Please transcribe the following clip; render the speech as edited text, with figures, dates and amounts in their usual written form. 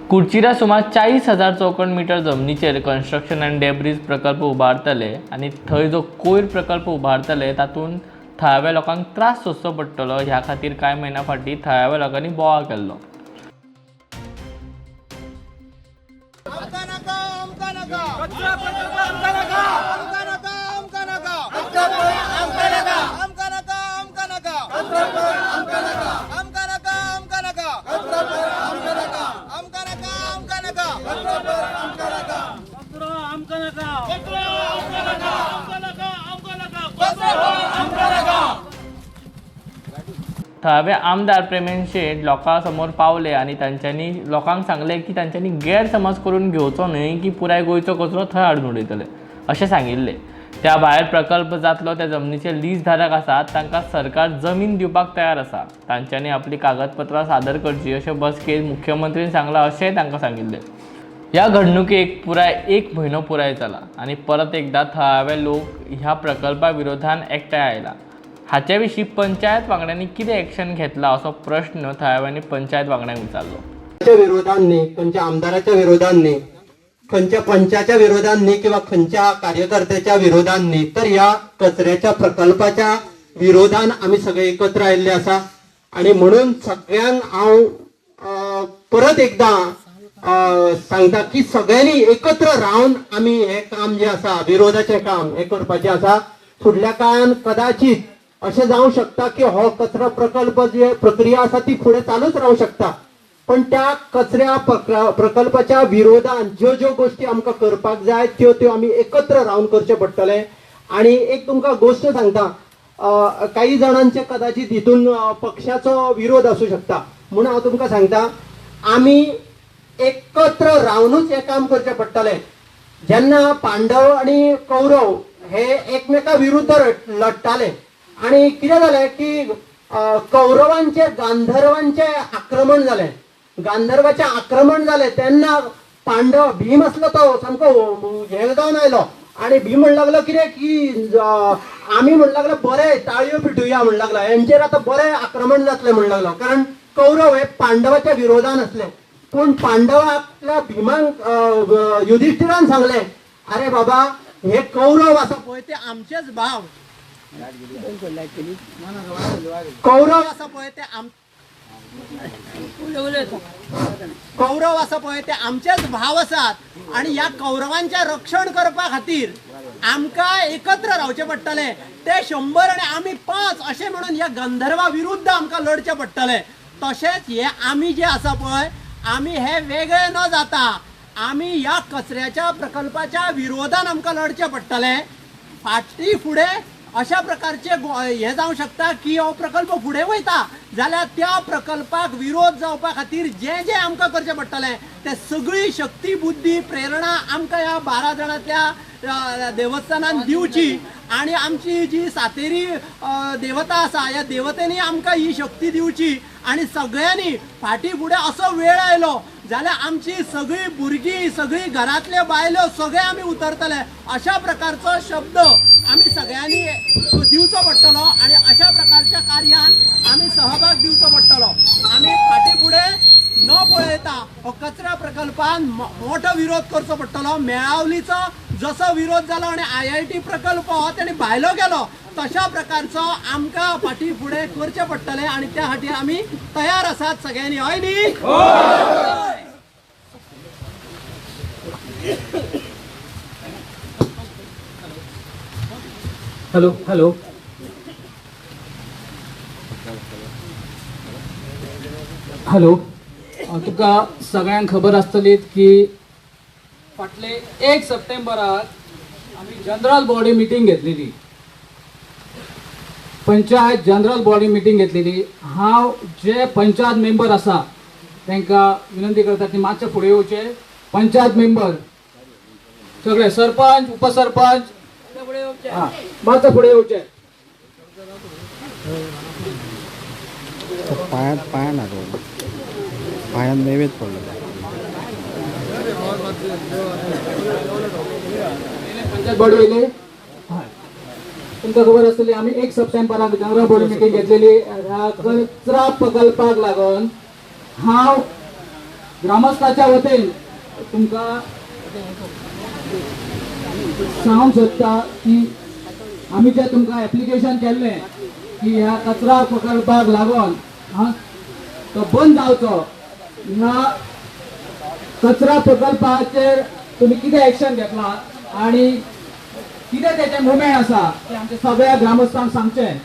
कुडचिऱ्यार सुमार 40,000 चौखण मिटर जमनीचेर कन्स्ट्रक्शन आनी डेब्रीज प्रकल्प उबारतले आनी थंय जो कोयर प्रकल्प उबारतले तातूंत थळाव्या लोकांक त्रास सोंसचो पडटलो. ह्या खातीर कांय म्हयन्यां फाटीं थळाव्या लोकांनी बोवाळ केल्लो. आमकां नाका, आमकां नाका, कचरा प्रकल्प आमकां नाका, आमकां नाका, आमकां नाका, कचरा आमकां नाका, आमकां नाका, आमकां नाका, कचरा आमकां नाका, आमकां नाका, आमकां नाका, कचरा आमकां नाका, आमकां नाका, आमकां नाका, कचरा आमकां नाका, कचरो आमकां नाका, कचरा आमकां नाका, आमकां नाका, आमकां नाका, कचरा आमकां नाका. थळावे आमदार प्रेमेंद शेट लोकां समोर पावले आनी तांच्यांनी लोकांक सांगलें की तांच्यांनी गैरसमज करून घेवचो न्हय की पुराय गोंयचो कचरो थंय हाडून उडयतले अशें सांगिल्लें. त्या भायर प्रकल्प जातलो त्या जमनीचे लीज धारक आसात तांकां सरकार जमीन दिवपाक तयार आसा, तांच्यांनी आपलीं कागदपत्रां सादर करचीं अशें बसकेंत मुख्यमंत्रीन सांगलां अशेंय तांकां सांगिल्लें. ह्या घडणुकेक पुराय एक म्हयनो पुराय जाला आनी परत एकदां थळावे लोक ह्या प्रकल्पा विरोधान एकठांय आयला. हाचे विशीं पंचायत वांगड्यांनी कितें एक्शन घेतला असो प्रश्न थळाव्यांनी पंचायत वांगड्यांक विचारलो. खंयच्या विरोधान न्ही, खंयच्या आमदाराच्या विरोधान न्ही, खंयच्या पंचाच्या विरोधान न्ही किंवा खंयच्या कार्यकर्त्याच्या विरोधान न्ही, तर ह्या कचऱ्याच्या प्रकल्पाच्या विरोधान आमी सगळे एकत्र आयिल्ले आसा. आनी म्हणून सगळ्यांक हांव परत एकदां सांगता की सगळ्यांनी एकत्र रावन आमी हें काम जें आसा, विरोधाचें काम हें करपाचें आसा. फुडल्या काळान कदाचित अशें जावं शकता की हो कचरो प्रकल्प जे प्रक्रिया आसा ती फुडें चालूच रावंक शकता, पण त्या कचऱ्या प्रकल्पाच्या विरोधान ज्यो ज्यो गोश्टी आमकां करपाक जाय त्यो त्यो आमी एकत्र रावन करचें पडटलें. आनी एक तुमकां गोश्ट सांगता, काही जाणांचे कदाचित हितून पक्षाचो विरोध आसूं शकता, म्हूण हांव तुमकां सांगता आमी एकत्र रावनूच हें काम करचें पडटलें. जेन्ना पांडव आनी कौरव हे एकमेका विरुद्ध लढटाले आनी कितें जालें की कौरवांचेर गांधर्वांचें आक्रमण जालें. गांधर्वाचें आक्रमण जालें तेन्ना पांडव भीम आसलो तो सामको हें जावन आयलो आनी भीम म्हण लागलो कितें की आमी म्हण लागलो बरें ताळयो पिटुया म्हण लागलो, हेंचेर आतां बरें आक्रमण जातलें म्हण लागलो, कारण कौरव हे पांडवाच्या विरोधान आसले. पूण पांडवांतल्या भीमांक युधिष्ठिरान सांगलें, अरे बाबा हे कौरव आसा पळय ते आमचेच भाव, कौरव आसा पळय ते कौरव आसा पळय ते आमचेच भाव आसात आनी ह्या कौरवांचें रक्षण करपा खातीर आमकां एकत्र रावचें पडटलें. ते 100 आनी आमी 5 अशें म्हणून ह्या गंधर्वा विरुद्ध आमकां लढचें पडटलें. तशेंच हे आमी जे आसा पळय आमी हे वेगळे न जाता आमी ह्या कचऱ्याच्या प्रकल्पाच्या विरोधान आमकां लढचें पडटलें. फाटीं फुडें अशा प्रकारचे हें जावं शकता की हो प्रकल्प फुडें वयता जाल्यार त्या प्रकल्पाक विरोध जावपा खातीर जें जें आमकां करचें पडटलें तें सगळी शक्ती बुद्धी प्रेरणा आमकां ह्या 12 जाणांतल्या देवस्थानान दिवची आनी आमची जी सातेरी देवता आसा ह्या देवतेनी आमकां ही शक्ती दिवची आनी सगळ्यांनी फाटीं फुडें असो वेळ आयलो जाल्यार आमची सगळीं भुरगीं सगळीं घरांतल्यो बायलो सगळे आमी उतरतले अशा प्रकारचो शब्द आमी सगळ्यांनी दिवचो पडटलो आनी अशा प्रकारच्या कार्यान आमी सहभाग दिवचो पडटलो. आमी फाटीं फुडें न पळयता हो कचरा प्रकल्पान मोठो विरोध करचो पडटलो. मेळावलीचो जसो विरोध जालो आनी IIT प्रकल्प हो तेणी भायलो गेलो तशा प्रकारचो आमकां फाटीं फुडें करचें पडटलें आनी त्या खातीर आमी तयार आसात सगळ्यांनी, हय न्ही? हॅलो हॅलो हॅलो, तुका सगळ्यांक खबर आसतलीच की फाटले 1 सप्टेंबराक आमी जनरल बॉडी मिटींग घेतलेली, पंचायत जनरल बॉडी मिटींग घेतलेली. हांव जे पंचायत मेंबर आसा तांकां विनंती करता की मातशे फुडें येवचे. पंचायत मेंबर सगळे, सरपंच, उपसरपंच, मातशे फुडें येवचे. पांयांत पांयां नाका, पांयांत नैवेद पडलो. पंचायत बॉडी येयली, तुमकां खबर आसतली आमी 1 सप्टेंबराक जनरल बॉडी मिटींग घेतलेली. ह्या कचरा प्रकल्पाक लागून हांव ग्रामस्थाच्या वतीन तुमकां सांगूंक सोदता की आमी जे तुमकां एप्लिकेशन केल्लें की ह्या कचरा प्रकल्पाक लागून हा तो बंद जावचो, ह्या कचरा प्रकल्पाचेर तुमी कितें एक्शन घेतला आनी कितें तेचें मुवमेंट आसा तें आमच्या सगळ्या ग्रामस्थांक सांगचें.